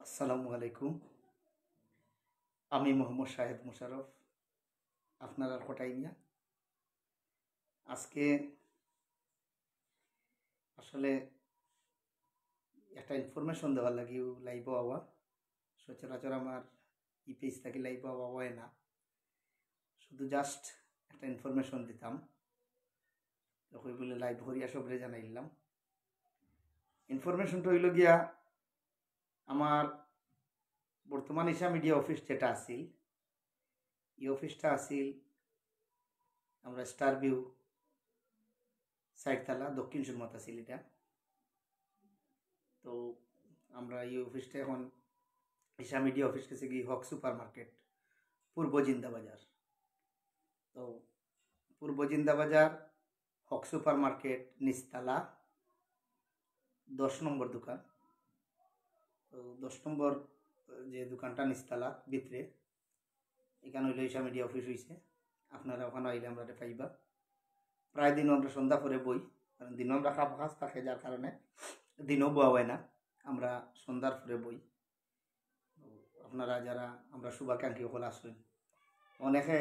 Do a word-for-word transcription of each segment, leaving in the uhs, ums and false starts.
আসসালামু আলাইকুম। আমি মোহাম্মদ শাহেদ মোশাররফ, আপনারার কটাই মিয়া। আজকে আসলে একটা ইনফরমেশন দেওয়ার লাগি লাইভও আওয়া। সচরাচর আমার ই পেজ থাকি লাইভও আওয়া হয় না, শুধু জাস্ট একটা ইনফরমেশন দিতাম। তো কই বলে লাইভ করিয়া সবরে জানাইলাম। ইনফরমেশনটা হইল গিয়া, আমার বর্তমান ঈশা মিডিয়া অফিস যেটা আছিল, এই অফিসটা আছিল আমরা স্টার ভিউ চাইরতলা, দক্ষিণ সুরমাত আছিল এটা। তো আমরা এই অফিসটা এখন ঈশা মিডিয়া অফিস গেছে কি হক সুপার মার্কেট, পূর্ব জিন্দাবাজার। তো পূর্ব জিন্দাবাজার হক সুপার মার্কেট নিচতলা দশ নম্বর দোকান। তো দশ নম্বর যে দোকানটা নিচতলা ভিতরে, এখানে হইলো ঈশা মিডিয়া অফিস হইছে। আপনারা ওখানে আইলে আমরা পাইবা। প্রায় দিনও আমরা সন্ধ্যা পরে বই, কারণ দিনও আমরা কাম কাজ থাকে, যার কারণে দিনও বওয়া হয় না, আমরা সন্ধ্যার পরে বই। আপনারা যারা আমরা শুভাকাঙ্ক্ষী সকল আছেন, অনেকে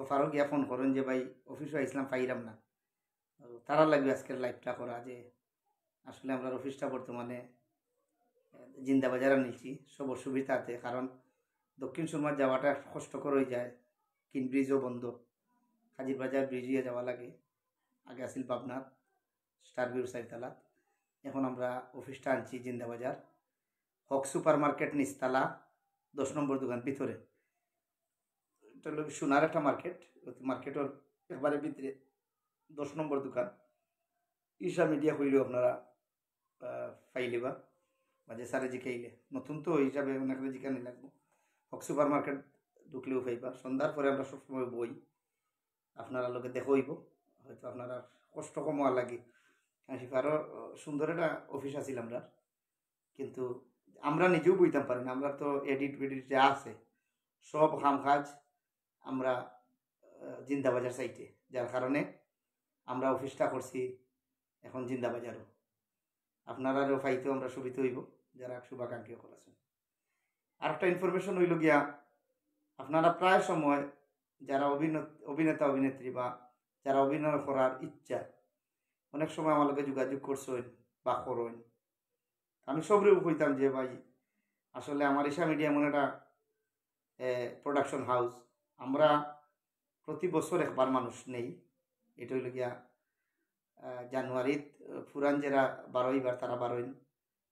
ফারুক গিয়া ফোন করেন যে ভাই অফিসও আইসলাম, পাইলাম না। তারার লাগি আজকের লাইভটা করা, যে আসলে আমরা অফিসটা বর্তমানে জিন্দাবাজার আনিলছি সব অসুবিধাতে, কারণ দক্ষিণ সুরমাত যাওয়াটা একটু কষ্টকর হয়ে যায়, কিন ব্রিজও বন্ধ, হাজির বাজার ব্রিজ হয়ে যাওয়া লাগে। আগে আছিল বাবনাথ স্টার ভিউ চাইরতলাত, এখন আমরা অফিসটা আনছি জিন্দাবাজার হক সুপার মার্কেট নিচতলা দশ নম্বর দোকান ভিতরে। এটা হলো সোনার একটা মার্কেট, মার্কেটের একবারে ভিতরে দশ নম্বর দোকান। ঈশা মিডিয়া কইলেও আপনারা পাইলিবা, বা যে স্যারে জিকাইলে, নতুন তো হিসাবে অনেক জিকানি লাগবো। হক সুপার মার্কেট ঢুকলেও পাইবা। সন্ধ্যার পরে আমরা সবসময় বই, আপনারা লগে দেখা হইব, হয়তো আপনারা কষ্ট কম হওয়ার লাগি। কারণ সেখানে আরও সুন্দর একটা অফিস আছিল আমরা, কিন্তু আমরা নিজেও বইতাম পারি না। আমরা তো এডিট বেডিট যা আছে, সব কাম কাজ আমরা জিন্দাবাজার সাইটে, যার কারণে আমরা অফিসটা করছি এখন জিন্দাবাজারও। আপনারারও পাইতেও আমরা সুবিধা হইব, যারা শুভাকাঙ্ক্ষী সকল আছেন। আর একটা ইনফরমেশন হইল গিয়া, আপনারা প্রায় সময় যারা অভিনেতা অভিনেত্রী বা যারা অভিনয় করার ইচ্ছা, অনেক সময় আমার লগে যোগাযোগ করছেন বা করেন। আমি সবরেও কইতাম যে ভাই, আসলে আমার ঈশা মিডিয়া এমন একটা প্রোডাকশন হাউস, আমরা প্রতি বছর একবার মানুষ নেই। এটা হইল গিয়া জানুয়ারিত পুরান যারা বারোইবার তারা বারোইন,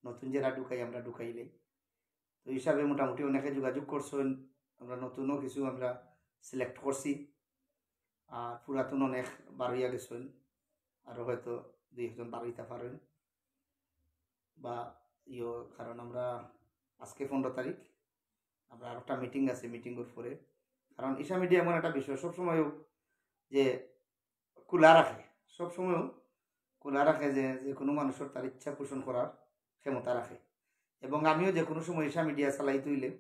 নতুন যারা ঢুকাই আমরা ঢুকাইলাই। তো হিসাবে মোটামুটি অনেকে যোগাযোগ করছেন, আমরা নতুনও কিছু আমরা সিলেক্ট করছি, আর পুরাতন অনেক বারোইয়া গেছেন, আরও হয়তো দুই একজন বারোইতা পারেন বা ইয়ো, কারণ আমরা আজকে পনেরো তারিখ, আমরা আর একটা মিটিং আছে, মিটিংয়ের পরে, কারণ ঈশা মিডিয়া এমন একটা বিষয় সবসময়ও যে খোলা রাখে, সবসময়ও খোলা রাখে যে যে কোনো মানুষের তার ইচ্ছা পোষণ করার ক্ষমতা রাখে। এবং আমিও যে কোনো সময় ঈশা মিডিয়া চালাই তুইলে,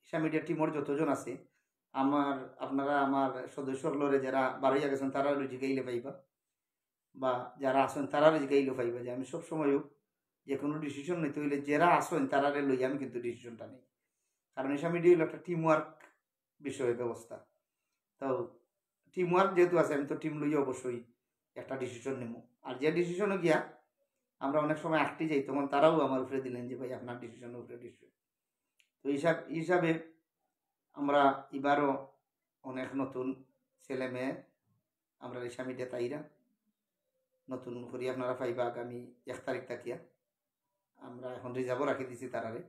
ঈশা মিডিয়া টিমর যতজন আছে, আমার আপনারা আমার সদস্য হলরে যারা বারোইয়া গেছেন তারা লই জিগাইলে পাইবা, বা যারা আছেন তারা জিগাইলে পাইবা যে আমি সবসময়ও যে কোনো ডিসিশন নিতে হইলে যারা আছেন তারারে লই আমি কিন্তু ডিসিশনটা নেই। কারণ ঈশা মিডিয়া হইলো একটা টিম ওয়ার্ক বিষয়ে ব্যবস্থা। তো টিম ওয়ার্ক যেহেতু আছে, আমি তো টিম লইয়া অবশ্যই একটা ডিসিশন নেব। আর যে ডিসিশনে গিয়া আমরা অনেক সময় আটকে যাই, তখন তারাও আমার উপরে দিলেন যে ভাই আপনার ডিসিশনের উপরে ডিসিশন। তো হিসাব হিসাবে আমরা এবারও অনেক নতুন ছেলে মেয়ে আমরা ঈশা মিডিয়াত আইরা, নতুন করি আপনারা পাইবা আগামী এক তারিখ থাকিয়া। আমরা এখন রিজার্ভও রাখি দিছি তারারে।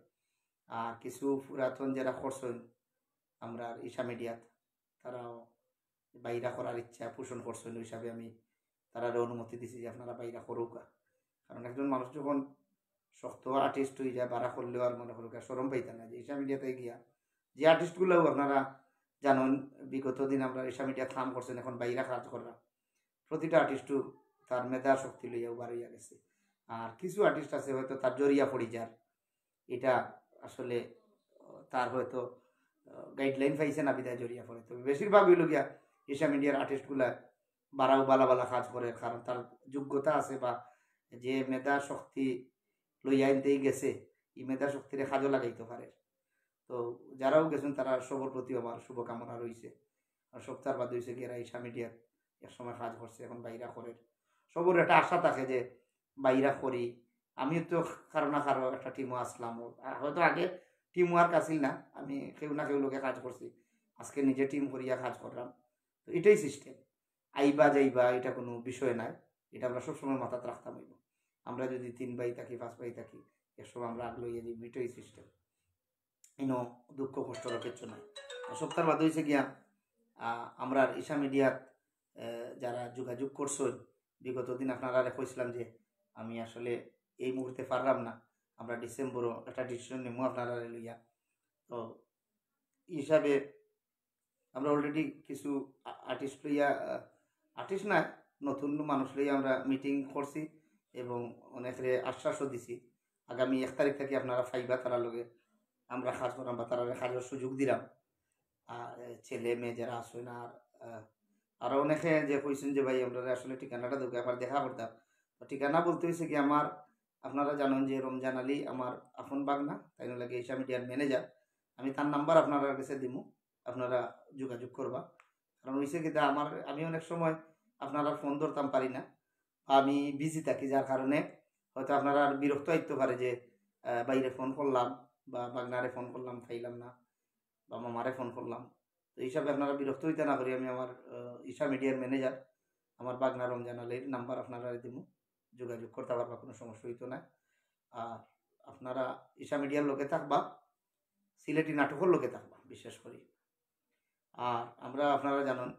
আর কিছু পুরাতন যারা করছেন আমরা ঈশা মিডিয়াত, তারাও বাইরা করার ইচ্ছা পোষণ করছেন, ওই হিসাবে আমি তারারে অনুমতি দিছি যে আপনারা বাইরা করুকা। কারণ একজন মানুষ যখন শক্ত আর্টিস্ট হয়ে যায়, বাড়া করলেও আর মনে করুকা শরম পাইতা না যে ঈশা মিডিয়াতে গিয়া যে আর্টিস্টগুলাও আপনারা জানেন, বিগত দিন আমরা ঈশা মিডিয়াত কাম করছেন, এখন বাইরা কাজ করা, প্রতিটা আর্টিস্টও তার মেধা শক্তি লইয়া উবার হইয়া গেছে। আর কিছু আর্টিস্ট আছে হয়তো তার জরিয়া পড়ি যার, এটা আসলে তার হয়তো গাইডলাইন পাইছে না বিধায় জরিয়া পড়ে। তবে বেশিরভাগ হইল গিয়া ঈশা মিডিয়ার আর্টিস্টগুলা বাড়াও বালা বালা কাজ করে, কারণ তার যোগ্যতা আছে বা যে মেধা শক্তি লইয়া আনতেই গেছে, ই মেধা শক্তিরে কাজো লাগাইতো পারে। তো যারাও গেছইন, তারার সবর প্রতি আমার শুভকামনা রইছে। আর সবতার বাদে অইছে গিয়া এরা ঈশা মিডিয়াত এক সময় কাজ করছে, এখন বাইরা করের। সবর একটা আশা থাকে যে বাইরা করি, আমিও তো কারো না কারো একটা টিমো আছলাম, আর হয়তো আগে টিম ওয়ার্ক আছিল না, আমি কেউ না কেউ লগে কাজ করছি, আজকে নিজে টিম করিয়া কাজ করলাম। তো এটাই সিস্টেম, আইবা যাইবা, এটা কোনো বিষয় নাই, এটা আমরা সবসময় মাথাত রাখতাম অইব। আমরা যদি তিন ভাই থাকি, পাঁচ ভাই থাকি, এক সময় আমরা আগ লইয়া যাইব, এটাই সিস্টেম। ইনো দুঃখ কষ্টর কিচ্ছু নাই। আর সবতার বাদে অইছে গিয়া, আহ, আমরার ঈশা মিডিয়াত, আহ, যারা যোগাযোগ করছইন, বিগত দিন আপনারারে কইছিলাম যে আমি আসলে এই মুহূর্তে পারলাম না, আমরা ডিসেম্বরও একটা ডিসিশন নিমু আপনারারে লইয়া। তো হিসাবে আমরা অলরেডি কিছু আ-, আর্টিস্ট লইয়া, আ, আর্টিস্ট না, নতুন মানুষ লইয়া আমরা মিটিং করছি এবং অনেকরে আশ্বাসও দিছি। আগামী এক তারিখ থাকি আপনারা পাইবা তারার লগে আমরা কাজ করলাম বা তারারে কাজর সুযোগ দিলাম। আর, এ, ছেলে মেয়ে যারা আছইন, আর, আ, আরো অনেকে যে কইছইন যে, "ভাই, আমরারে আসলে ঠিকানাটা দেউক্কা, একবার দেখা করতাম।" তো ঠিকানা বলতে অইছে কি, আমার, আপনারা জানইন যে রমজান আলী আমার আপন ভাগনা, তাইন অইলা গিয়া ঈশা মিডিয়ার ম্যানেজার। আমি তার নাম্বার আপনারার গেছে দিমু, আপনারা যোগাযোগ করবা। কারণ অইছে কিতা, আমার, আমি অনেক সময় আপনারার ফোন ধরতাম পারি না, বা আমি বিজি থাকি, যার কারণে হয়তো আপনারার বিরক্ত আইতো পারে যে, আহ, ভাইরে ফোন করলাম বা ভাগনারে ফোন করলাম, পাইলাম না, বা মামারে ফোন করলাম। তো হিসাবে আপনারা বিরক্ত অইতা না করি, আমি আমার, আহ, ঈশা মিডিয়ার ম্যানেজার, আমার ভাগনা রমজান আলীর নাম্বার আপনারারে দিমু, যোগাযোগ করতা পারবা, কোনো সমস্যা অইতো না। আর আপনারা ঈশা মিডিয়ার লগে থাকবা, সিলেটি নাটকর লগে থাকবা বিশেষ করি। আর আমরা, আপনারা জানইন,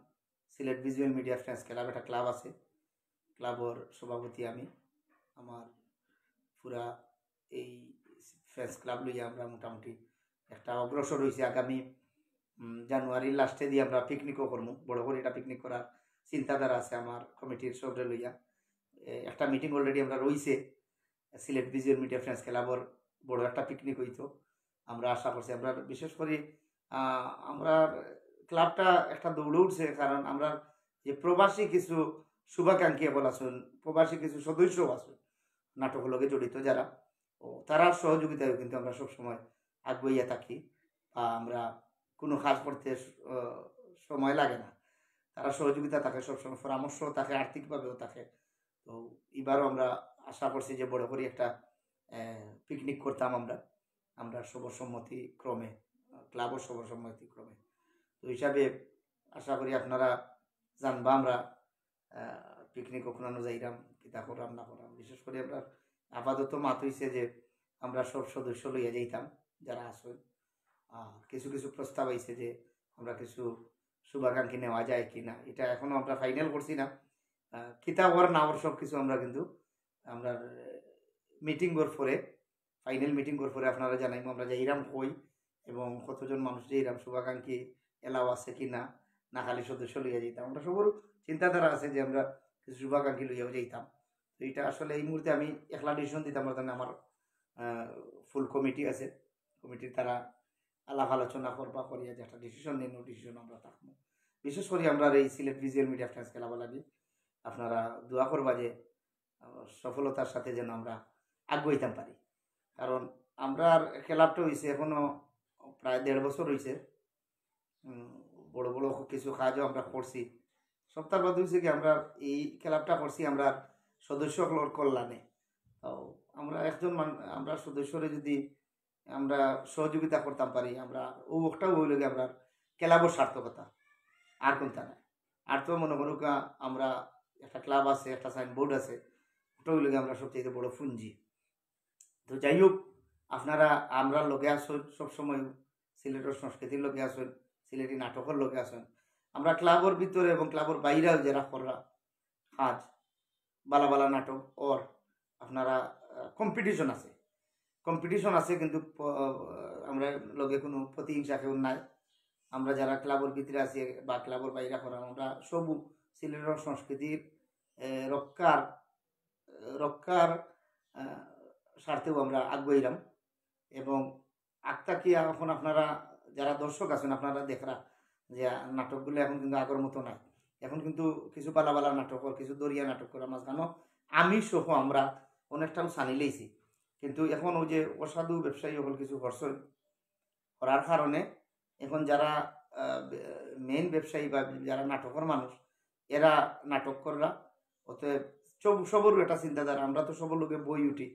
Sylhet visual media friends club একটা ক্লাব আছে, ক্লাবর সভাপতি আমি। আমার পুরা এই ফ্রেন্ডস ক্লাব লইয়া আমরা মোটামুটি একটা অগ্রসর অইছি। আগামী, উম, জানুয়ারির লাস্টে দিয়া আমরা পিকনিকও করমু, বড় করি একটা পিকনিক করার চিন্তাধারা আছে আমার কমিটির সবরে লইয়া। এ, একটা মিটিং অলরেডি আমরা রইছে, সিলেট ভিজুয়াল মিডিয়া ফ্রেন্ডস ক্লাবর বড় একটা পিকনিক অইতো। আমরা আশা করছি, আমরা বিশেষ করি, আহ, আমরা ক্লাবটা একটা দৌড়ে উঠছে, কারণ আমরা যে প্রবাসী কিছু শুভাকাঙ্ক্ষী অকল আছইন, প্রবাসী কিছু সদস্য আছইন নাটকর লগে জড়িত যারা, ও তারার সহযোগিতায় কিন্তু আমরা সবসময় আগুয়াইয়া থাকি বা আমরা কোনো কাজ করতে স-, আহ, সময় লাগে না। তারা সহযোগিতা থাকে সবসময়, পরামর্শ থাকে, আর্থিকভাবেও থাকে। তো এবারও আমরা আশা করছি যে বড় করি একটা, আহ, পিকনিক করতাম আমরা, আমরা সর্বসম্মতি ক্রমে, ক্লাবর সর্বসম্মতি ক্রমে। তো হিসাবে আশা করি আপনারা জানবা আমরা, আহ, পিকনিক কখনো যাইরাম, কিতা কররাম না কররাম। বিশেষ করি আমরা আপাতত মাত অইছে যে আমরা সব সদস্য লইয়া যাইতাম যারা আছইন। আর কিছু কিছু প্রস্তাব আইছে যে আমরা কিছু শুভাকাঙ্ক্ষী নেওয়া যায় কি না, এটা এখনো আমরা ফাইনাল করছি না। আহ, কিতা অর না অর সব কিছু আমরা কিন্তু আমরা মিটিংর পরে, ফাইনাল মিটিংর পরে আপনারারে জানাইমু আমরা যাইরাম কই এবং কতজন মানুষ যাইরাম, শুভাকাঙ্ক্ষী এলাও আছে কি না, না খালি সদস্য লইয়া যাইতাম। আমরা সবর চিন্তাধারা আছে যে আমরা কিছু শুভাকাঙ্ক্ষী লইয়াও যাইতাম। তো এটা আসলে এই মুহূর্তে আমি একলা ডিসিশন দিতাম পারতাম না, আমার, আহ, ফুল কমিটি আছে, কমিটির তারা আলাপ আলোচনা করবা, করিয়া যে একটা ডিসিশন নেন, ওই ডিসিশন আমরা থাকবো। বিশেষ করি আমরা এই Sylhet visual media friends club লাগি আপনারা দোয়া করবা যে, আহ, সফলতার সাথে যেন আমরা আগুয়াইতাম পারি। কারণ আমরার ক্লাবটা অইছে এখনো প্রায় দেড় বছর অইছে। উম, বড় বড় কিছু কাজও আমরা করছি। সবতার বাদে অইছে কি, আমরা এই ক্লাবটা করছি আমরা সদস্য অকলর কল্যাণে। তো আমরা একজন মান-, আমরা সদস্যরে যদি আমরা সহযোগিতা করতাম পারি, আমরা ও ওটাও অইল গিয়া আমরা ক্লাবর সার্থকতা, আর কোনটা নাই। আর তো মনে করুক, আহ, আমরা একটা ক্লাব আছে, একটা সাইনবোর্ড আছে, ওটা অইল গিয়া আমরা সবচেয়ে বড় পুঞ্জি। তো যাই হোক, আপনারা আমরার লগে আছইন, সবসময় সিলেটর সংস্কৃতির লগে আছইন, সিলেটি নাটকর লগে আছইন। আমরা ক্লাবর ভিতরে এবং ক্লাবর বাইরেও যারা কররা কাজ, বালা বালা নাটক অর, আপনারা, আহ, কম্পিটিশন আছে, কম্পিটিশন আছে, কিন্তু প-, আমরা লগে কোনো প্রতিহিংসা কেউ নাই। আমরা যারা ক্লাবর ভিতরে আছি বা ক্লাবর বাইরে করা, আমরা সবু সিলেটর সংস্কৃতির, এ, রক্ষার, রক্ষার, আহ, স্বার্থেও আমরা আগুয়াইরাম। এবং আগ থাকি এখন আপনারা যারা দর্শক আছইন, আপনারা দেখরা যে নাটকগুলো এখন কিন্তু আগর মতো নাই। এখন কিন্তু কিছু বালা বালা নাটক অর, কিছু দরিয়া নাটক করা মাঝখানো আমি সহ আমরা অনেকটাও সানি লইছি। কিন্তু এখন ওই যে অসাধু ব্যবসায়ী অকল কিছু করছইন, করার কারণে এখন যারা, আহ, বে-, মেইন ব্যবসায়ী বা যারা নাটকর মানুষ, এরা নাটক কররা। অতএব সব, সবরও একটা চিন্তাধারা, আমরা তো সবর লগে বই উঠি,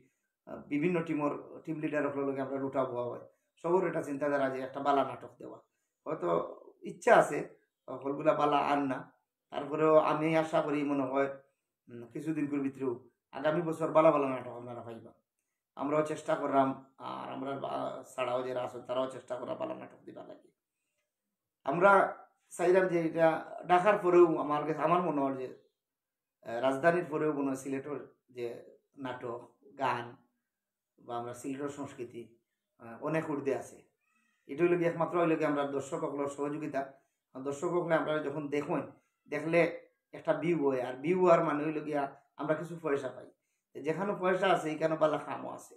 আহ, বিভিন্ন টিমর, টিম লিডার অকলর লগে আমরা রুটা বওয়া হয়, সবর একটা চিন্তাধারা যে একটা বালা নাটক দেওয়া। হয়তো ইচ্ছা আছে হকলগুলা বালা আর না, তারপরেও আমি আশা করি মনে হয়, উম, কিছুদিনকুর ভিতরেও আগামী বছর বালা বালা নাটক আপনারা পাইবা। আমরাও চেষ্টা করলাম, আর আমরা বা-, ছাড়াও যারা আছে তারাও চেষ্টা করা বালা নাটক দিবার লাগি। আমরা চাইলাম যে এটা ঢাকার পরেও আমার কাছে, আমার মনে হয় যে, আহ, রাজধানীর পরেও মনে হয় সিলেটর যে নাটক, গান বা আমরা সিলেটর সংস্কৃতি, আহ, অনেক ঊর্ধ্বে আছে। এটা হইল কি একমাত্র হইল কি আমরা দর্শক অকলর সহযোগিতা। আর দর্শক অকলে আমরা যখন দেখইন, দেখলে একটা ভিউ হয়, আর ভিউ হওয়ার মানে হইল গিয়া আমরা কিছু পয়সা পাই। তো যেখানে পয়সা আছে, এখানে বালা কামও আছে।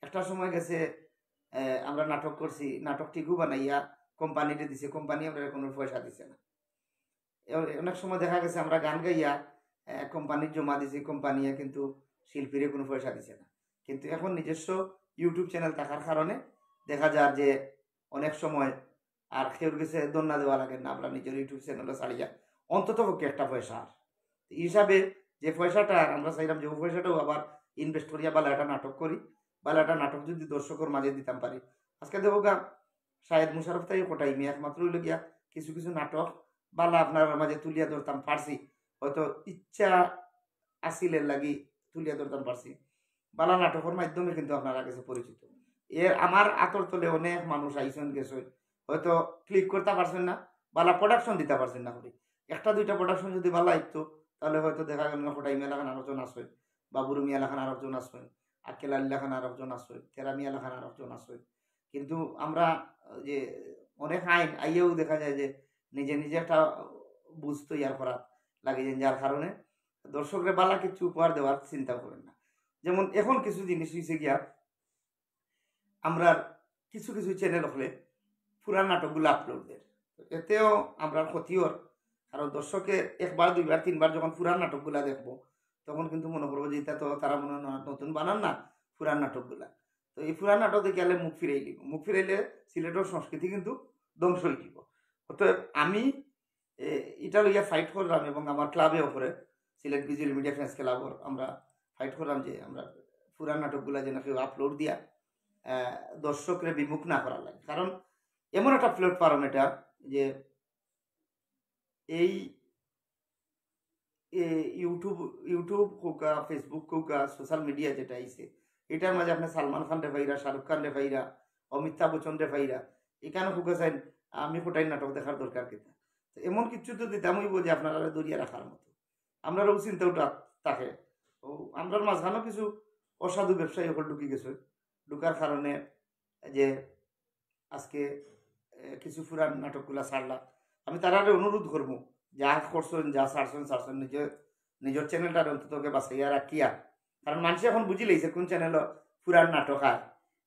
একটা সময় গেছে, আহ, আমরা নাটক করছি, নাটক ঠিকও বানাইয়া কোম্পানিরে দিছে, কোম্পানি আমরা কোনো পয়সা দিছে না। এ-, অনেক সময় দেখা গেছে আমরা গান গাইয়া, আহ, কোম্পানির জমা দিছি, কোম্পানিয়ে কিন্তু শিল্পীরে কোনো পয়সা দিছে না। কিন্তু এখন নিজস্ব YouTube চ্যানেল থাকার কারণে দেখা যায় যে অনেক সময় আর কেউর গেছে ধন্না দেওয়া লাগে না, আমরা নিজের YouTube চ্যানেলে ছাড়িয়া অন্তত পক্ষে একটা পয়সা আর। এই হিসাবে যে পয়সাটা আর আমরা চাইলাম যে ওই পয়সাটাও আবার ইনভেস্ট করিয়া বালা একটা নাটক করি, বালা একটা নাটক যদি দর্শকর মাঝে দিতাম পারি। আজকে দেখো গা, শাহেদ মুশারফ তাই কটাই মেয়ে একমাত্র হইল গিয়া কিছু কিছু নাটক বালা আপনার মাঝে তুলিয়া ধরতাম পারছি, হয়তো ইচ্ছা আসিলের লাগি তুলিয়া ধরতাম পারছি। বালা নাটকর মাধ্যমে কিন্তু আপনারা গেছে পরিচিত। এর আমার আতর তলে অনেক মানুষ আইসন গেছইন, হয়তো ক্লিক করতে পারছেন না, বালা প্রোডাকশন দিতে পারছেন না করি। একটা দুইটা প্রোডাকশন যদি বালা আইতো, তাহলে হয়তো দেখা গেল না কটাই মেলা খান আরকজন আসইন, বাবুর মিয়া লাখান আরকজন আসইন, আক্কেল আলী লাখান আরকজন আসইন, তেরা মিয়া লাখান আরকজন আসইন। কিন্তু আমরা যে অনেক আইন আইয়াও দেখা যায় যে নিজে নিজে একটা বুঝ তৈয়ার করা লাগে, যে যার কারণে দর্শকরে বালা কিছু উপহার দেওয়ার চিন্তা করেন না। যেমন এখন কিছু জিনিস হইছে গিয়া, আমরা কিছু কিছু চ্যানেল হলে পুরান নাটকগুলো আপলোড দেয়, এতেও আমরা ক্ষতি ওর। কারণ দর্শকে একবার, দুইবার, তিনবার যখন পুরান নাটকগুলা দেখবো, তখন কিন্তু মনে করবো যে এটা তো তারা মনে হয় নতুন বানান না, পুরান নাটকগুলা। তো এই পুরান নাটক দেখে আলে মুখ ফিরাই দিব, মুখ ফিরাইলে সিলেটের সংস্কৃতি কিন্তু ধ্বংস হয়ে দিব। অতএব আমি এ, এটা লইয়া ফাইট করলাম এবং আমার ক্লাবে ওপরে সিলেট ভিজুয়াল মিডিয়া ফ্রেন্ডস ক্লাবর আমরা ফাইট করলাম যে আমরা পুরান নাটকগুলা যেন কেউ আপলোড দিয়া, আহ, দর্শকরে বিমুখ না করার লাগে। কারণ এমন একটা প্ল্যাটফর্ম এটা যে এই, এ, YouTube, YouTube হোকা, Facebook হোকা, সোশ্যাল মিডিয়া যেটা আইছে, এটার মাঝে আপনি সালমান খান রে পাইরা, শাহরুখ খান রে পাইরা, অমিতাভ বচ্চন রে পাইরা, এখানে হোকা চাইন, আমি কোটাই নাটক দেখার দরকার কিতা? তো এমন কিছু তো দিতাম হইব যে আপনারা ধরিয়া রাখার মতো। আমরারও চিন্তা উঠা থাকে। ও, আমরার মাঝখানেও কিছু অসাধু ব্যবসায়ী হকল ঢুকি গেছে, ঢুকার কারণে যে আজকে, এ, কিছু পুরান নাটকগুলা ছাড়লা। আমি তারারে অনুরোধ করবো, যা করছেন, যা ছাড়ছেন, ছাড়ছেন, নিজের, নিজের চ্যানেলটারে অন্তত বাঁচাইয়া রাখিয়া। কারণ মানুষে এখন বুঝি লাইছে কোন চ্যানেল পুরান নাটক আর,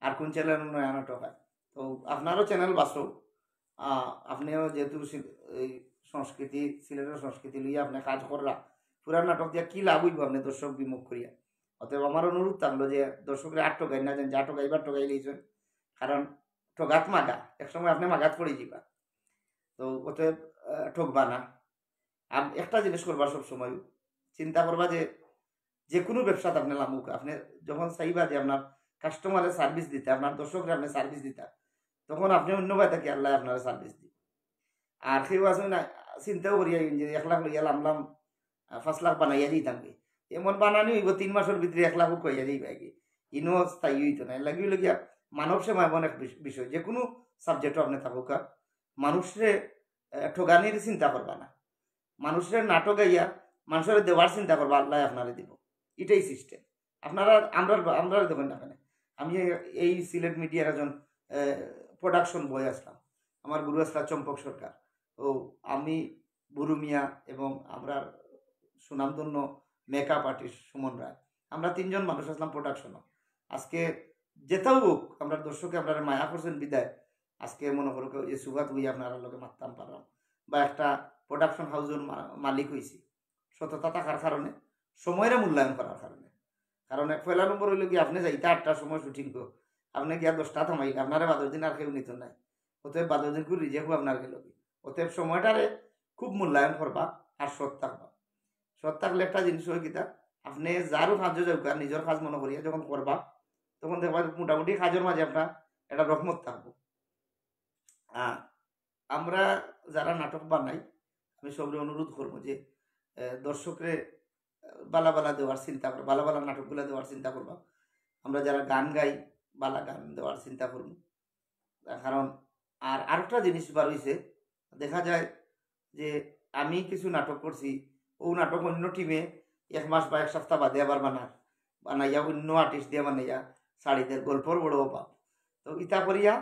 আর কোন চ্যানেল নয়া নাটক আর। তো আপনারও চ্যানেল বাঁচো। আহ, আপনিও যেহেতু সি-, এই সংস্কৃতি, সিলেটের সংস্কৃতি লইয়া আপনি কাজ কররা, পুরান নাটক দিয়া কি লাভ হইব আপনি দর্শক বিমুখ করিয়া? অতএব আমার অনুরোধ থাকলো যে দর্শকরে আর ঠগাই না যেন, যা ঠগাইবার ঠগাই লইছেন। কারণ ঠগাত মাগা, এক সময় আপনি মাগাত পড়ে যাবা। তো অতএব, আহ, ঠকবা না। আর একটা জিনিস করবা সব সময়, চিন্তা করবা যে যে কোনো ব্যবসাত আপনি লামুক, আপনি যখন চাইবা যে আপনার কাস্টমারে সার্ভিস দিতা, আপনার দর্শকরে আপনি সার্ভিস দিতা, তখন আপনি অন্য বায় থাকি আল্লাহ আপনারে সার্ভিস দিবে। আর কেউ আছে না, চিন্তাও করিয়া যে এক লাখ লইয়া লামলাম, আহ, পাঁচ লাখ বানাইয়া দিতাম কি? এমন বানানি হইব তিন মাসের ভিতরে এক লাখও কইয়া যাইবা কি? ইনো স্থায়ী হইতো না। এর লাগি হইল গিয়া মানব সেবা এমন এক বিষ-, বিষয়, যে কোনো সাবজেক্টও আপনি থাকুক, মানুষরে, আহ, ঠগানির চিন্তা করবা না। মানুষরে না ঠগাইয়া মানুষরে দেওয়ার চিন্তা করবা, আল্লাহ আপনারে দিব। এটাই সিস্টেম। আপনারা, আমরা, আমরা দেখুন না কেন, আমি এই সিলেট মিডিয়ার একজন, আহ, প্রোডাকশন বয় আসলাম, আমার গুরু আসলা চম্পক সরকার, ও আমি, বুরু মিয়া এবং আমরা সুনামধন্য মেকআপ আর্টিস্ট সুমন রায়, আমরা তিনজন মানুষ আসলাম প্রোডাকশনও। আজকে যেটাও হোক, আমরা দর্শকে আমরা মায়া করছেন বিদায়, আজকে মনে করো কেউ যে সুগাত হইয়া আপনারা লোকে মাততাম পারলাম, বা একটা প্রোডাকশন হাউসের মা-, মালিক হইছি, সততা থাকার কারণে, সময়রে মূল্যায়ন করার কারণে। কারণ এক পয়লা নম্বর অইলো কি, আপনে যাইতা আটটার সময় শুটিং কো, আপনে গিয়া দশটা থামাইলে আপনারে বাদর দিন আর কেউ নিতো নায়। অতএব বাদর দিন খুব রিজেক্ট আপনার গেল কি। অতএব সময়টারে খুব মূল্যায়ন করবা আর সৎ থাকবা। সৎ থাকলে একটা জিনিস অয় কিতা, আপনে যারও কাজও যাউকা, নিজর কাজ মনো করিয়া যখন করবা, তখন দেখবা মোটামুটি কাজর মাঝে আপনার একটা রহমত থাকবো। আর আমরা যারা নাটক বানাই, আমি সবরে অনুরোধ করবো যে, এ, দর্শকরে, এ, বালা বালা দেওয়ার চিন্তা করবা, বালা বালা নাটকগুলা দেওয়ার চিন্তা করবা। আমরা যারা গান গাই, বালা গান দেওয়ার চিন্তা করবো। তার কারণ আর আরেকটা জিনিস বার অইছে, দেখা যায় যে আমি কিছু নাটক করছি, ও নাটক অন্য টিমে এক মাস বা এক সপ্তাহ বাদে আবার বানার, বানাইয়া অন্য আর্টিস্ট দিয়া বানাইয়া ছাড়ি দের, গল্পর বড় অভাব। তো ইতা করিয়া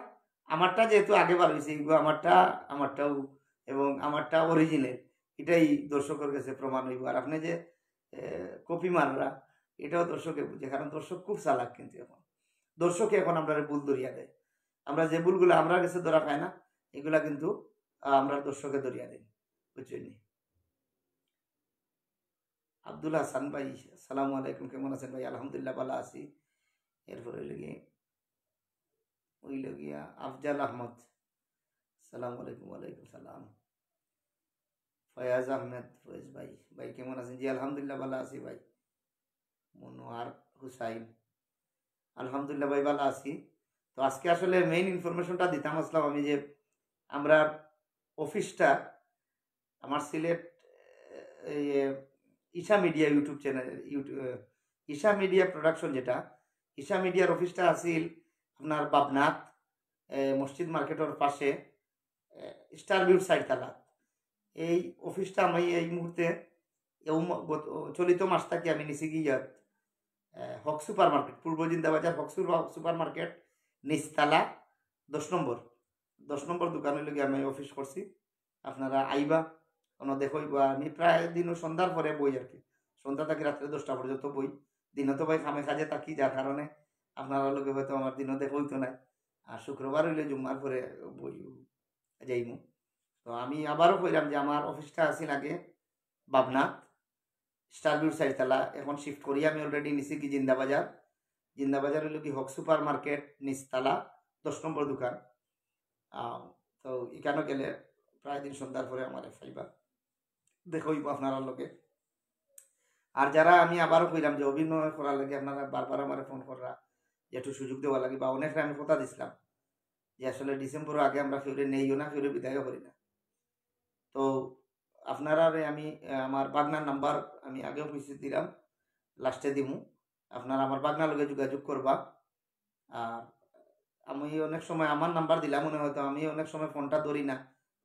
আমারটা যেহেতু আগে বার অইছে, এগু আমারটা, আমারটাও এবং আমারটা অরিজিনাল, এটাই দর্শকর কাছে প্রমাণ অইবো। আর আপনে যে, এ, কপি মাররা, এটাও দর্শকে বুঝে, কারণ দর্শক খুব চালাক কিন্তু এখন। দর্শকে এখন আমরারে ভুল ধরিয়া দেয়। আমরা যে ভুলগুলা আমরার কাছে ধরা খায় না, এগুলা কিন্তু, আ, আমরার দর্শকে ধরিয়া দেয়, বুঝছইন নি? আব্দুল হাসান ভাই, আসসালামু আলাইকুম, কেমন আছেন ভাই? আলহামদুলিল্লাহ, ভালা আছি। এরপরে অইলো গিয়া, অইলো গিয়া আফজাল আহমদ, আসসালামু আলাইকুম। ওয়ালাইকুম সালাম। ফয়াজ আহমেদ, ফয়েজ ভাই, ভাই কেমন আছেন? জি, আলহামদুলিল্লাহ, ভালা আছি ভাই। মনোয়ার হুসাইন, আলহামদুলিল্লাহ ভাই, ভালা আছি। তো আজকে আসলে মেইন ইনফরমেশনটা দিতাম আসলাম আমি যে আমরার অফিসটা, আমার সিলেট, এ, এই, এ, Isha media YouTube channel, YouTube, এ, ঈশা মিডিয়া প্রোডাকশন যেটা, ঈশা মিডিয়ার অফিসটা আছিল আপনার বাবনাত, এ, মসজিদ মার্কেটর পাশে, এ, স্টার ভিউর চাইরতলাত। এই অফিসটা আমি এই মুহূর্তে, এ, উম, গত, চলিত মাস থাকি আমি নিছি গিয়া ইয়াত, এ, হক সুপার মার্কেট, পূর্ব জিন্দাবাজার হক সুপার, সুপার মার্কেট, নিচতলা, দশ নম্বর, দশ নম্বর দোকান অইলো গিয়া আমি অফিস করছি। আপনারা আইবা, কোনো দেখা অইবো। আমি প্রায় দিনও সন্ধ্যার পরে বই আর কি, সন্ধ্যা থাকি রাত্রে দশটা পর্যন্ত বই। দিনও তো ভাই কামে কাজে থাকি, যার কারণে আপনারার লগে হয়তো আমার দিনও দেখা অইতো নায়। আর শুক্রবার অইলে জুম্মার পরে বই যাইমু। তো আমি আবারও কইলাম যে আমার অফিসটা আছিল আগে বাবনাত, স্টার ভিউর চাইরতলা, এখন শিফট করি আমি অলরেডি নিছি কি জিন্দাবাজার। জিন্দাবাজার অইলো কি হক সুপার মার্কেট, নিচতলা, দশ নম্বর দোকান। আহ, তো ইখানো গেলে প্রায় দিন সন্ধ্যার পরে আমারে পাইবা, দেখা অইবো আপনারার লগে। আর যারা, আমি আবারও কইলাম যে অভিনয় করার লাগি আপনারা বারবার আমারে ফোন কররা, যে একটু সুযোগ দেওয়ার লাগি, বা অনেকরে আমি কথা দিছিলাম যে আসলে ডিসেম্বর আগে আমরা কেউরে নেইও না, কেউরে বিদায়ও করি না। তো আপনারারে আমি, আহ, আমার বাগনার নাম্বার আমি আগেও কইছি দিলাম, লাস্টে দিমু, আপনারা আমার বাগনার লগে যোগাযোগ করবা। আর আমি অনেক সময় আমার নাম্বার দিলাম, মনে হয়তো আমি অনেক সময় ফোনটা ধরি না,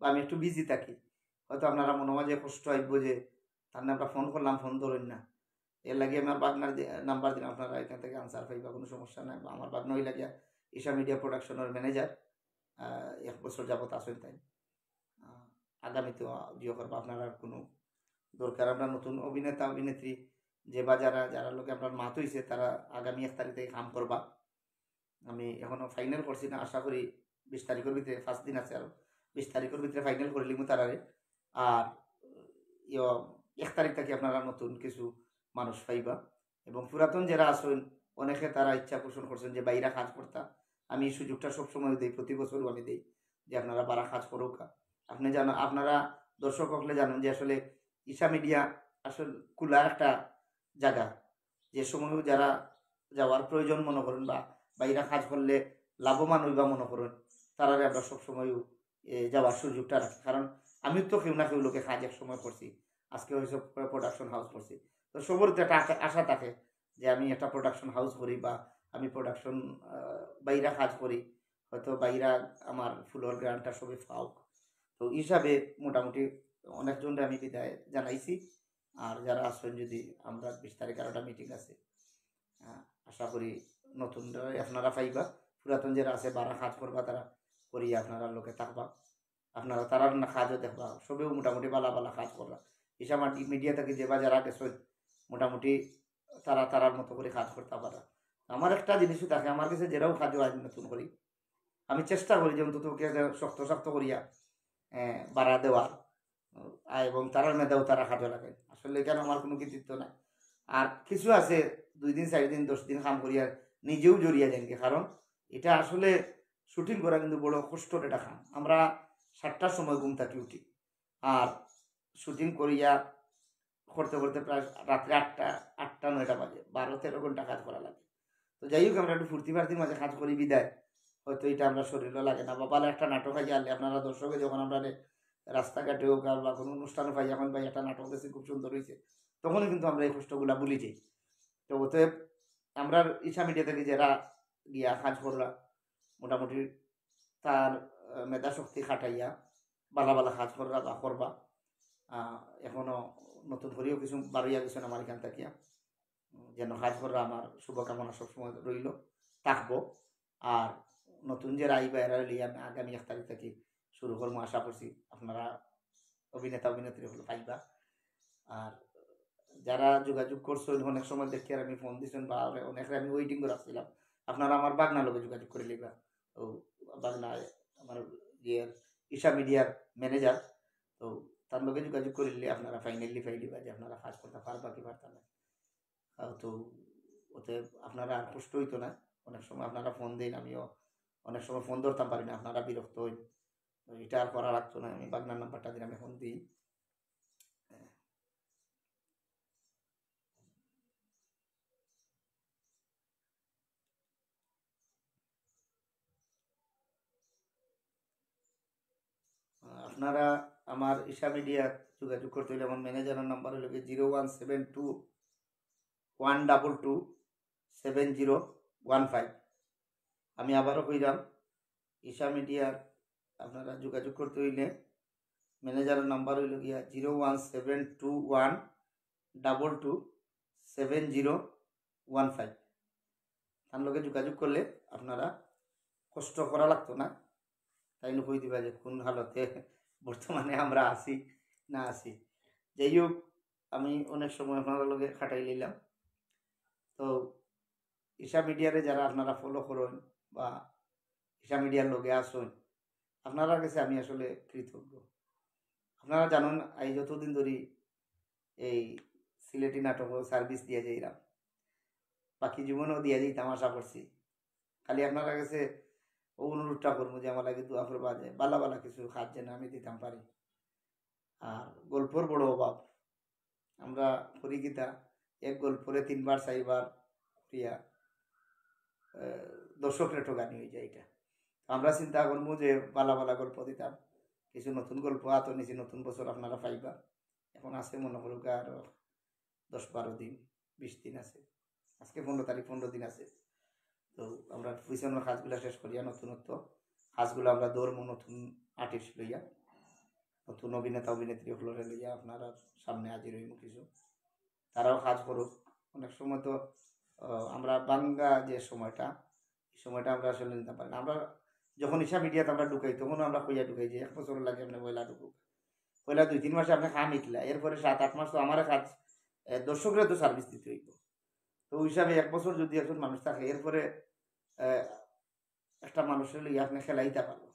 বা আমি একটু বিজি থাকি, হয়তো আপনারা মনো মাঝে কষ্ট আইবো যে তার আমরা ফোন করলাম, ফোন ধরইন না। এর লাগি আমার বাগনার দি-, নাম্বার দিলাম, আপনারা এখান থেকে আনসার পাইবা, কোনো সমস্যা নাই। বা আমার বাগনা অইলা গিয়া ঈশা মিডিয়া প্রোডাকশনের ম্যানেজার, আহ, এক বছর যাবত আছইন তাইন। আহ, আগামীতে জিও করবা আপনারার কোনো দরকার। আমরা নতুন অভিনেতা অভিনেত্রী যে বা যারা, যারার লগে আমরার মাত অইছে, তারা আগামী এক তারিখ থাকি কাম করবা। আমি এখনো ফাইনাল করছি না, আশা করি বিশ তারিখর ভিতরে, পাঁচ দিন আছে আরো, বিশ তারিখর ভিতরে ফাইনাল করিলিমু তারারে। আর ইয়ো, এক তারিখ থাকি আপনারা নতুন কিছু মানুষ পাইবা। এবং পুরাতন যারা আছইন, অনেকে তারা ইচ্ছা পোষণ করছইন যে বাইরা কাজ করতা। আমি এই সুযোগটা সবসময় দেই, প্রতি বছরও আমি দেই যে আপনারা বারা কাজ করউক্কা। আপনে জানো, আপনারা দর্শক অকলে জানইন যে আসলে ঈশা মিডিয়া আসলে খোলা একটা জাগা, যে সময়ও যারা যাওয়ার প্রয়োজন মনো করইন বা বাইরা কাজ করলে লাভবান অইবা মনো করইন, তারারে আমরা সবসময়ও, এ, যাওয়ার সুযোগটা রাখি। কারণ আমি তো কেউ না কেউ লগে কাজ এক সময় করছি, আজকে হয়তো প্রোডাকশন হাউস করছি। তো সবরতে একটা আশা, আশা থাকে যে আমি একটা প্রোডাকশন হাউস করি বা আমি প্রোডাকশন, আহ, বাইরা কাজ করি, হয়তো বাইরা আমার ফুলর গ্রান্টটা সবে পাউক। তো হিসাবে মোটামুটি অনেকজনরে আমি বিদায় জানাইছি। আর যারা আছইন, যদি আমরা বিশ তারিখ আরোটা মিটিং আছে, আহ, আশা করি নতুন আপনারা পাইবা, পুরাতন যারা আছে বারা কাজ করবা, তারা করি আপনারা লগে থাকবা, আপনারা তারার না কাজও দেখবা, সবেও মোটামুটি বালা বালা কাজ করবা। ঈশা মাটি-, মিডিয়া থাকি যে বা যারা গেছইন, মোটামুটি তারা তারার মতো করি কাজ করতা পারা। আমার একটা জিনিসও থাকে, আমার কাছে যেরাও কাজও আইন নতুন করি, আমি চেষ্টা করি যে অন্তত ওকে শক্ত শক্ত করিয়া, এ, বাড়া দেওয়ার, আ, এবং তারার মেধাও তারা কাজে লাগে। আসলে এখানে আমার কোনো কৃতিত্ব নাই। আর কিছু আছে দুই দিন, চাইর দিন, দশ দিন কাম করিয়া নিজেও জড়িয়া যাইন গি। কারণ ইটা আসলে shooting করা কিন্তু বড় কষ্টর একটা কাম। আমরা সাতটার সময় ঘুম থাকি উঠি, আর shooting করিয়া করতে করতে প্রায় রাত্রে আটটা, আটটা নয়টা বাজে, বারো তেরো ঘন্টা কাজ করা লাগে। তো যাই হোক, আমরা একটু ফুর্তি ফার্তির মাঝে কাজ করি বিদায় হয়তো ইটা আমরা শরীরও লাগে না। বা ভালা একটা নাটক আইয়া আনলে আপনারা দর্শকে যখন আমরা রাস্তাঘাটে হোক আর বা কোনো অনুষ্ঠানে পাই, এখন ভাই একটা নাটক দেখছি খুব সুন্দর হইছে, তখনই কিন্তু আমরা এই কষ্টগুলা ভুলি যাই। তো অতএব আমরা ঈশা মিডিয়া থাকি যারা গিয়া কাজ কররা, মোটামুটি তার, আহ, মেধা শক্তি খাটাইয়া ভালা ভালা কাজ কররা বা করবা। আহ, এখনো নতুন করিও কিছু বারইয়া গেছইন আমার এখান থাকিয়া, উম, যেন কাজ কররা আমার শুভকামনা সবসময় রইল, থাকবো। আর নতুন যে আইবা এরা লইয়া আমি আগামী এক তারিখ থাকি শুরু করবো, আশা করছি আপনারা অভিনেতা অভিনেত্রী হকল পাইবা। আর যারা যোগাযোগ করছইন, অনেক সময় দেখি আর আমি ফোন দিছইন বা অনেকরে আমি waiting করি রাখছিলাম, আপনারা আমার বাগনার লগে যোগাযোগ করি লইবা। তো বাগনা আমার ইয়ের ঈশা মিডিয়ার ম্যানেজার, তো তার লগে যোগাযোগ করিলে আপনারা finally পাইলিবা যে আপনারা কাজ করতা পারবা কি পারতা না। আহ, তো অতএব আপনারা আর কষ্ট হইতো না। অনেক সময় আপনারা ফোন দেন, আমিও অনেক সময় ফোন ধরতাম পারি না, আপনারা বিরক্ত হইন। তো এটা আর করা লাগতো না, আমি বাগনার নাম্বারটা দিলাম, এখন দিই। আপনারা আমার ঈশা মিডিয়া যোগাযোগ করতে হইলে আমার ম্যানেজারের নাম্বার হইল গিয়া zero one seven two one double two seven zero one five. আমি আবারও কইলাম, ঈশা মিডিয়ার আপনারা যোগাযোগ করতে হইলে ম্যানেজারের নাম্বার হইল গিয়া zero one seven two one double two seven zero one five. তার লগে যোগাযোগ করলে আপনারা কষ্ট করা লাগতো না। তাইন কই দিবা যে কোন হালতে বর্তমানে আমরা আছি না আছি। যাই হোক, আমি অনেক সময় আপনারা লগে খাটাই নিলাম। তো ঈশা মিডিয়ারে যারা আপনারা ফলো করেন বা ঈশা মিডিয়ার লগে আছেন, আপনারা গেছে আমি আসলে কৃতজ্ঞ। আপনারা জানেন, এই যতদিন ধরি এই সিলেটি নাটক সার্ভিস দিয়া যাইরাম, বাকি জীবনও দিয়া যাইতাম আশা করছি। খালি আপনারা গেছে ও অনুরোধটা করবো যে আমার লাগি দোয়া করবা যে বালা বালা কিছু কাজ যেন আমি দিতাম পারি। আর গল্পর বড় অভাব, আমরা করি কিতা, এক গল্পরে তিনবার চাইরবার করিয়া, আহ, দর্শকরে ঠগানি হয়ে যায় এটা। তো আমরা চিন্তা করবো যে বালা বালা গল্প দিতাম, কিছু নতুন গল্প আতো নিছি, নতুন বছর আপনারা পাইবা। এখন আছে মনে করুক আর দশ বারো দিন, বিশ দিন আছে। আজকে পনেরো তারিখ, পনেরো দিন আছে। তো আমরা পিছনের কাজগুলা শেষ করিয়া নতুনত্ব কাজগুলা আমরা ধরমু নতুন আর্টিস্ট লইয়া, নতুন অভিনেতা অভিনেত্রী হকলরে লইয়া আপনারা সামনে হাজির হইমু কিছু। তারাও কাজ করুক। অনেক সময় তো, আহ, আমরা বাঙ্গা যে সময়টা, এই সময়টা আমরা আসলে নিতে পারি না। আমরা যখন ঈশা মিডিয়াত আমরা ঢুকাই, তখনও আমরা কইয়া ঢুকাই যে এক বছর লাগে আপনি পয়লা ঢুকুক, পয়লা দুই তিন মাসে আপনি কাম ইকলা, এরপরে সাত আট মাস তো আমার কাজ, আহ, দর্শকরে তো সার্ভিস দিতে হইব। তো ওই হিসাবে এক বছর যদি একজন মানুষ থাকে, এরপরে, আহ, একটা মানুষের লইয়া আপনি খেলাইতে পারবো,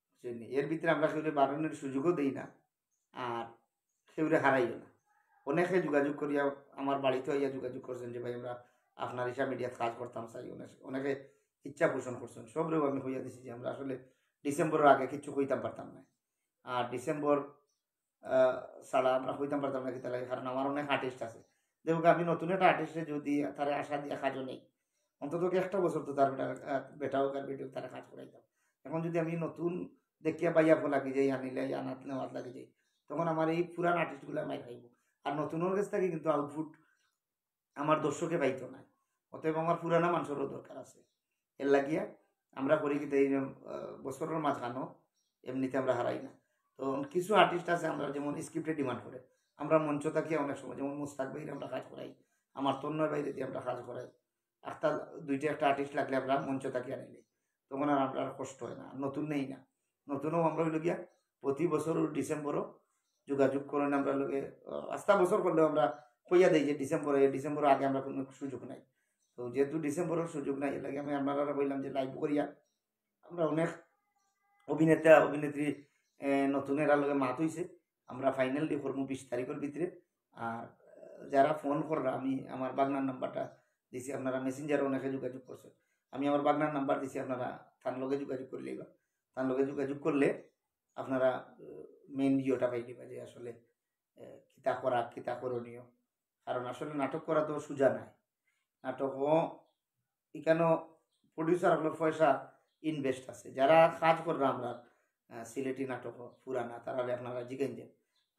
বুঝছেন নি? এর ভিতরে আমরা কেউরে বারণের সুযোগও দেই না, আর কেউরে হারাইও না। অনেকে যোগাযোগ করিয়া আমার বাড়িতে আইয়া যোগাযোগ করছেন যে ভাই আমরা আপনার ঈশা মিডিয়াত কাজ করতাম চাই, অনেক, অনেকে ইচ্ছা পোষণ করছেন। সবরেও আমি কইয়া দিছি যে আমরা আসলে ডিসেম্বরের আগে কিচ্ছু কইতাম পারতাম না, আর ডিসেম্বর আহ, ছাড়া আমরা কইতাম পারতাম না কিতা লাগে, কারণ আমার অনেক আর্টিস্ট আছে। দেখুক, আমি নতুন একটা আর্টিস্টে যদি তারে আশা দিয়া কাজও নেই, অন্তত কি একটা বছর তো তার বেটা, আহ, বেটা হোক আর বেটি হোক, তারা কাজ করাইতাম। এখন যদি আমি নতুন দেখিয়া বাইয়া ফো লাগি যাই, আনিলে আনাত নেওয়াত লাগি যাই, তখন আমার এই পুরান আর্টিস্টগুলা মাইর খাইব। আর নতুনর কাছ থেকে কিন্তু আউটপুট আমার দর্শকে পাইতো না। অতএব আমার পুরানা মানুষেরও দরকার আছে। এর লাগিয়া আমরা করি কিতা, এই, আহ, বছরের মাঝখানো এমনিতে আমরা হারাই না। তো কিছু আর্টিস্ট আছে, আমরা যেমন স্ক্রিপ্টে ডিমান্ড করে, আমরা মঞ্চ থাকিয়া অনেক সময়, যেমন মুস্তাক ভাইরে আমরা কাজ করাই, আমার তন্ময় ভাইরে দিয়ে আমরা কাজ করাই, একটা দুইটা একটা আর্টিস্ট লাগলে আমরা মঞ্চ থাকিয়া নিলে তখন আর আমরা আর কষ্ট হয় না, নতুন নেই না। নতুনও আমরা হইল গিয়া প্রতি বছর ডিসেম্বরও যোগাযোগ করেন আমরা লগে, আহ, আস্তা বছর করলেও আমরা কইয়া দেই যে ডিসেম্বরে, ডিসেম্বর আগে আমরা কোনো সুযোগ নাই। তো যেহেতু ডিসেম্বরের সুযোগ নাই, এর লাগে আমি আপনারা বললাম যে লাইভ করিয়া আমরা অনেক অভিনেতা অভিনেত্রী, আহ, নতুন এরা লগে মাত হইছে, আমরা ফাইনাল ডে করবো বিশ তারিখের ভিতরে। আর, আহ, যারা ফোন কররা, আমি আমার বাগনার নাম্বারটা দিছি, আপনারা মেসেঞ্জারে অনেকে যোগাযোগ করছেন, আমি আমার বাগনার নাম্বার দিছি, আপনারা তান লগে যোগাযোগ করিলাইবা। তান লগে যোগাযোগ করলে আপনারা মেইন ভিডিওটা পাইলিবা যে আসলে আহ, কিতা করা, কিতা করণীয়। কারণ আসলে নাটক করা তো সোজা নায়। নাটকও ইকানো প্রডিউসার অকলর পয়সা ইনভেস্ট আছে। যারা কাজ কররা আমরা আহ, সিলেটি নাটক পুরানা, তারারে আপনারা জিগাইন যে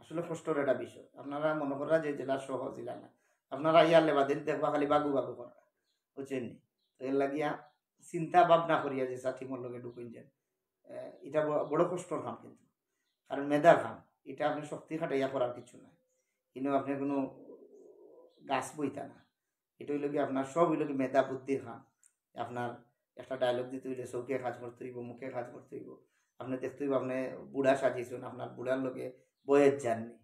আসলে কষ্টর একটা বিষয়। আপনারা মনে কররা যে জেলা সহজ, ইলা না। আপনারা ইয়ার লেবাদিন দেখবা খালি বাগু বাগু কররা, বুঝছেন নি? তো এর লাগিয়া চিন্তা ভাবনা করিয়া যে সাথী মোর লগে ঢুকুন যান, আহ, এটা ব-, বড় কষ্টর কাম কিন্তু। কারণ মেধার কাম, এটা আপনি শক্তি খাটাইয়া করার কিছু নাই। কিন্তু আপনি কোনো গাছ বইতা না। এটা হইল কি আপনার সব হইল কি মেধা বুদ্ধির কাম। আপনার একটা ডায়লগ দিতে হইলে চোখে কাজ করতে হইব, মুখে কাজ করতে হইব। আপনি দেখতে হইব আপনি বুড়া সাজিয়েছেন, আপনার বুড়ার লগে বয়স যাননি।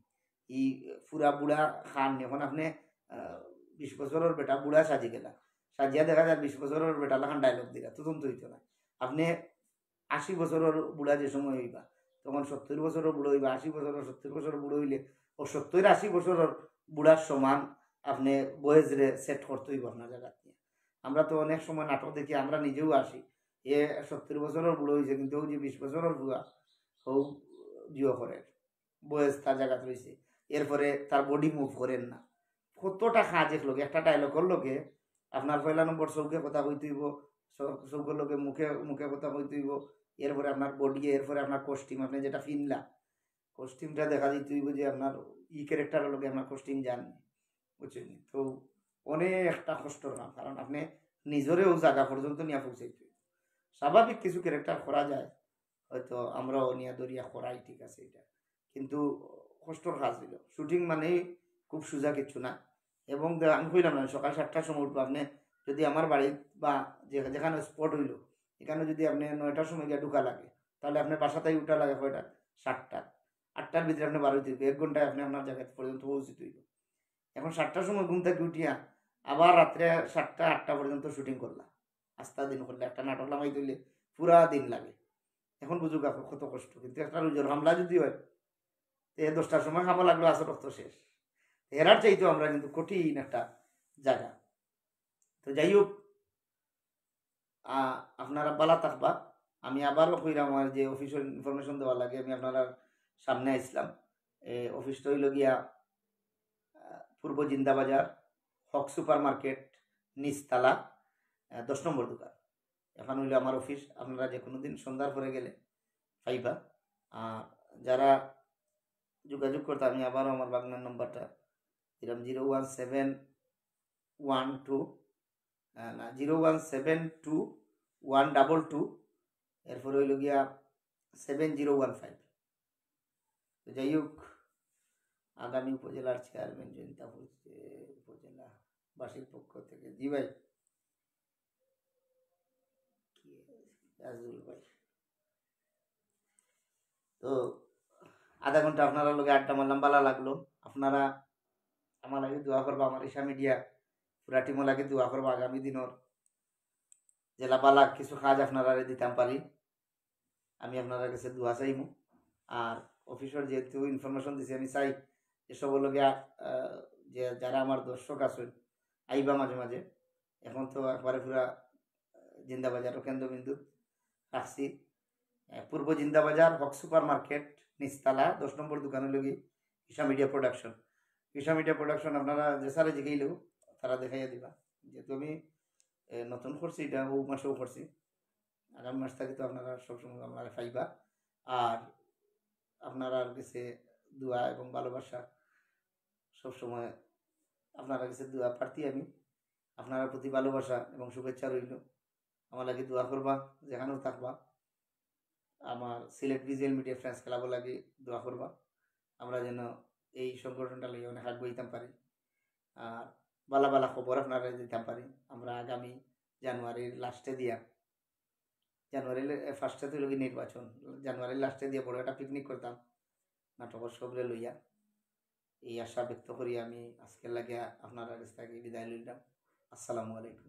এই পুরা বুড়া খান এখন আপনি আহ, বিশ বছরের বেটা বুড়া সাজি গেলা, সাজিয়া দেখা যায় বিশ বছরের বেটা লাখান ডায়লগ দিলা, তখন তো হইতো না। আপনি আশি বছরের বুড়া যে সময় হইবা, তখন সত্তর বছরের বুড়া হইবা, আশি বছরের, সত্তর বছরের বুড়া হইলে ও সত্তর আশি বছরের বুড়ার সমান আপনি বয়সরে সেট করতে হইব আপনার জায়গা নিয়ে। আমরা তো অনেক সময় নাটক দেখি, আমরা নিজেও আসি, এ সত্তর বছরের বুড়া হইছে, কিন্তু ও যে বিশ বছরের বুড়া, ও জিও করে, বয়স তার জায়গাত রইছে, এরপরে তার বডি মুভ করেন না। কতটা কাজ এক লগে, একটা ডায়লগর লগে আপনার পয়লা নম্বর চোখে কথা কইতে হইব, চোখের লগে মুখে মুখে কথা কইতে হইব, এরপরে আপনার বডি, এরপরে আপনার কস্টিউম, আপনি যেটা ফিনলা, কস্টিউমটা দেখা দিতে হইব যে আপনার ই ক্যারেক্টারের লগে আপনার কস্টিউম যাননি, বুঝছেন? তো অনেক একটা কষ্টর কাম, কারণ আপনি নিজরেও জায়গা পর্যন্ত নিয়ে পৌঁছাইতে হইব। স্বাভাবিক কিছু ক্যারেক্টার করা যায়, হয়তো আমরাও নিয়া দরিয়া করাই, ঠিক আছে, এটা কিন্তু কষ্টর কাজ হইল। শুটিং মানেই খুব সোজা কিচ্ছু না। এবং দে-, আমি কইলাম না, সকাল সাতটার সময় উঠবো। আপনি যদি আমার বাড়িত বা যে-, যেখানে স্পট হইল, এখানে যদি আপনি নয়টার সময় গিয়ে ঢুকা লাগে, তাহলে আপনার বাসাতেই উঠা লাগে কয়টা? সাতটা। আটটার ভিতরে আপনি বার হইতে হইব, এক ঘন্টায় আপনি আপনার জায়গা পর্যন্ত পৌঁছিতে হইব। এখন সাতটার সময় ঘুম থেকে উঠিয়া আবার রাত্রে সাতটা আটটা পর্যন্ত শুটিং করলা, আস্তা দিন করলে, একটা নাটক লামাই তুললে পুরা দিন লাগে। এখন বুঝুক আপনি কত কষ্ট। কিন্তু একটা রুজর হামলা যদি হয়, তো এ দশটার সময় খাওয়া লাগলো, আসর রক্ত শেষ। এরার চাইতো আমরা কিন্তু কঠিন একটা জায়গা। তো যাই হোক, আহ, আপনারা বালা থাকবা। আমি আবারও কইরাম, আমার যে অফিসের ইনফরমেশন দেওয়া লাগে, আমি আপনারার সামনে আইসলাম। এ, অফিসটা হইল গিয়া, আহ, পূর্ব জিন্দাবাজার, হক সুপার মার্কেট, নিচতলা, আহ, দশ নম্বর দোকান। এখন হইল আমার অফিস। আপনারা যে কোনো দিন সন্ধ্যার পরে গেলে পাইবা। আর যারা যোগাযোগ করতে, আমি আবারও আমার বাগনার নাম্বারটা দিলাম, zero one seven one two, না, zero one seven two one double two, এরপরে হইল গিয়া সেভেন জিরো ওয়ান ফাইভ। তো যাই হোক, আগামী উপজেলার চেয়ারম্যান জয়ন্তা উপজে-, উপজেলাবাসীর পক্ষ থেকে, জি ভাই, কি, রাজুল ভাই। তো আধা ঘন্টা আপনারা লগে আড্ডা মারলাম, বালা লাগলো। আপনারা আমার লাগি দোয়া করবা, আমার ঈশা মিডিয়া পুরা টিমও লাগি দোয়া করবা। আগামী দিনর যেলা বালা কিছু কাজ আপনারারে দিতাম পারি, আমি আপনারার কাছে দোয়া চাইমু। আর অফিসর যেহেতু ইনফরমেশন দিছি, আমি চাই যে সবর লগে, আহ, যে যারা আমার দর্শক আছেন, আইবা মাঝে মাঝে। এখন তো একবারে পুরা জিন্দাবাজারও কেন্দ্রবিন্দু রাখছি। আহ, পূর্ব জিন্দাবাজার, হক সুপার মার্কেট, নিচতলা, দশ নম্বর দোকানে লগি Isha media production. Isha media production আপনারা যে স্যারে জিগাইলেও তারা দেখাইয়া দিবা। যেহেতু আমি, এ, নতুন করছি, এটা ও মাসেও করছি, আগামী মাস থাকি তো আপনারা সবসময় আপনারা পাইবা। আর আপনারার কাছে দোয়া এবং ভালোবাসা সবসময়, আপনারার কাছে দোয়া প্রার্থী আমি। আপনারার প্রতি ভালোবাসা এবং শুভেচ্ছা রইল। আমার লাগি দোয়া করবা, যেখানেও থাকবা। আমার সিলেট ভিজুয়াল মিডিয়া ফ্রেন্ডস ক্লাবর লাগি দোয়া করবা, আমরা যেন এই সংগঠনটা লইয়া অনেক আগুয়াইতাম পারি। আর বালা বালা খবর আপনারা দিতাম পারি। আমরা আগামী জানুয়ারির লাস্টে দিয়া, জানুয়ারির ফার্স্টে তো লগি নির্বাচন, জানুয়ারির লাস্টে দিয়া বড় একটা পিকনিক করতাম নাটকর সবরে লইয়া। এই আশা ব্যক্ত করি আমি আজকের লাগে আপনারার কাছ থেকে বিদায় লইলাম। আসসালামু আলাইকুম।